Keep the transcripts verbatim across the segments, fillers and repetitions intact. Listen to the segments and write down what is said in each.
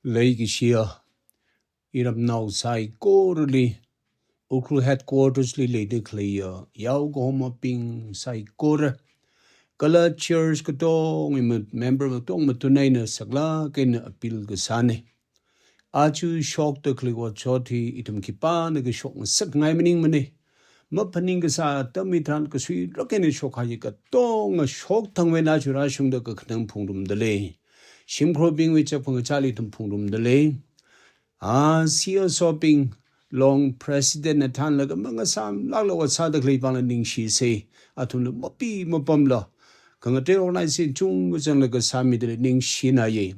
Leikashiya iramnao saikorali, Ukhrul headquarters li leida khaleiya yaokahomabing saikora, kala church katonga ma-, member katonga mathun eina saklāk eina appeal kasāna. Aja shokda khalei otshot hi ithum khipāna kashok ngasak ngai maningmana. Maphaning kasā atam hitharan kasuirak eina shokhai katonga shokthangwui eina aja rāshungda kakhanang phungrumda lei. Shimkhurbingwui chapang kachāli ithum phungrumda lei. A, C S O bing, Long President na thanlaga mangasāmlākla ot sāda khalei vangla ningshisa. Athumla mapi mapamla khangatei organization chungkachangla kasāmida lei, ningshinaya.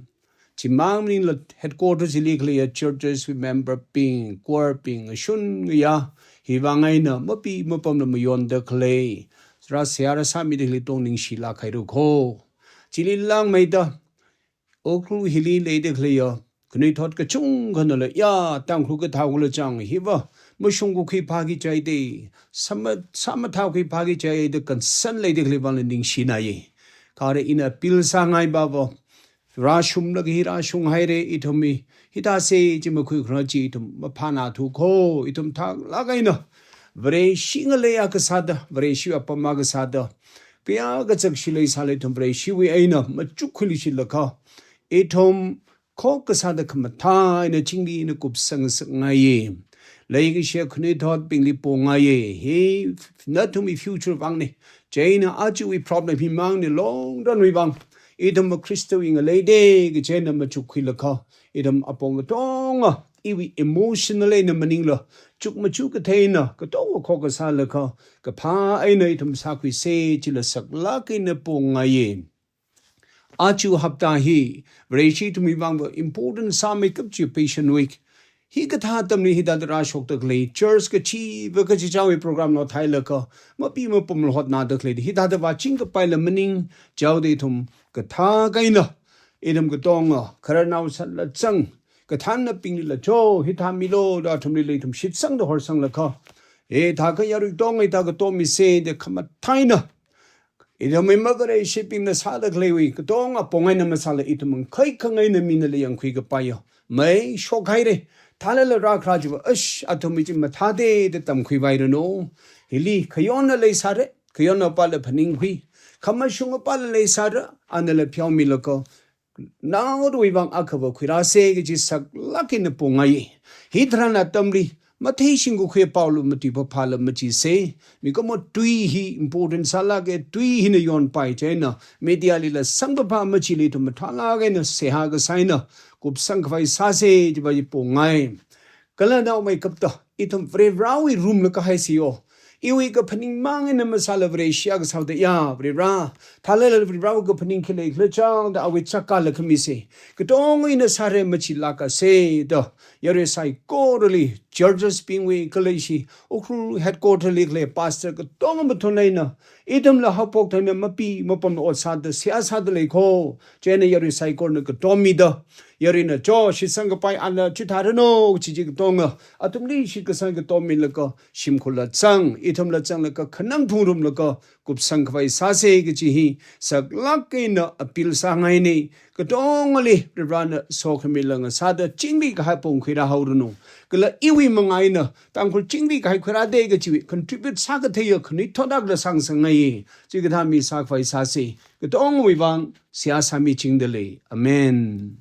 Chimang maningla headquarters hili khaleiya churches member bing, choir bing, ngashun ngayā, hi vang eina mapi mapamla mayonda khalei, rāseihā rāsāmida khalei katonga ningshilāk haira kho. Chili langmeida, Ukhrul hili leida khaleiya khanuithot kachungkhanala, ya, Tangkhul kathā kula chang hiva mashungkakhui phāki kaji da, sāma-, sāmathākhui phāki kaji da concern leida khalei vangla ningshinaya. Kha arui ina appeal sāngai bava, rāshunglaga hi rāshunghaira, ithum hi hithāsa chi makhuikharā chi ithum maphānathu kho. Ithum thaklāk eina Vareshi ngalei akha sāda, Vareshi apam akha sāda, kayākha chakshi leisālala ithum Vareshiwui eina machukkhuiluishitlakha, ithum khokkha sāda khamathā eina chingri eina kupsang ngasakngaiya. Leikashiya khanuithotbingli pongaiya. Hi nathumwui future vangna. Chieina ajawui problem himangna, long run wui vang ithumva Khristawui ngalei da kaji eina machukkhuilakha, ithum apong katonga iwui emotional eina maningla, chukmaja kathei eina katonga khokkha sālakha, kaphā eina ithum sākhuisa chila saklāk eina pongaiya. Aja hapta hi Vareshi ithumwui vangva important sāmeikap chi Passion Week. Hikathā atamli hithāda rāshokda khalei, church kachiva kachichāwui program lo thailaga, mapi mapamla hotnada khalei, hithāda vāching kapaila maning, chaoda ithum kathak eina, ithum katonga khararnao sālala chang, kathānnabinglila cho, hithā milo da athumlila ithum shitsangda horsanglaga, e, thākha yarui katonga hithā katomisa da khamathā eina, ithumwui mavareshibingna sāda khaleiwui katonga apong eina masāla ithum ngakhai khangaina minala yangkhui kapaiya. Mai shokhaira. Thālala rākharā chiva, ash, athumwui chi mathāda da tamkhuipairanu. Hili khayonna leisāra, khayonna pāla phaningkhui, khamashunga pāla leisāra, anala pheomilaga, naorawui vang akhava khuirāsa kaji saklāk eina pongaiya. Hitharan atamli, matheishingkakhui paolu matuiphaphāla machisa. Mikumo tui hi important sālāka, tui hina yonpai chieina, media lila sangpaphā machili ithum mathālāk eina seihā kasā eina kupsang khavai sāsa chiva hi pongai. Kala naomeikapta, ithum Varivarāwui room la kahaisa yo. Iwui kaphaning mang eina masāla Vareshi akha sāda ya, Varivarā, thālala Varivarāwui kaphaning khi leikhala chang da awui chākla khamisa. Katonga ina sāra, machilākasa da, yarui saikorali, churches bingwui kala ishi Ukhrul headquarter li khalei pastor katonga mathun eina, ithumla haophok thangna mapi mapamla ot sāda, seihā sāda lei kho. Chieina yarui saikorana katomida, yaruina cho, shitsang kapai, ana chithāranu kaji chi katonga athumli shitkasang katomilaga, shimkhurla chang, ithumla changlaga, khanang phungrumlaga, kupsang khavai sāsa kaji hi saklāk eina appeal sāngaina. Katongali Varivarāna sokhamila ngasāda chingri kahai apong khuirāhaoranu. Kala iwui manga eina Tangkhul chingri kahai khuirāda kajiwui contribute sākatheiya khanuithot akhala sāngasakngai. Chikathā mi sākhavai sāsa. Katongawui vang seihā sāmichingda lei. Amen.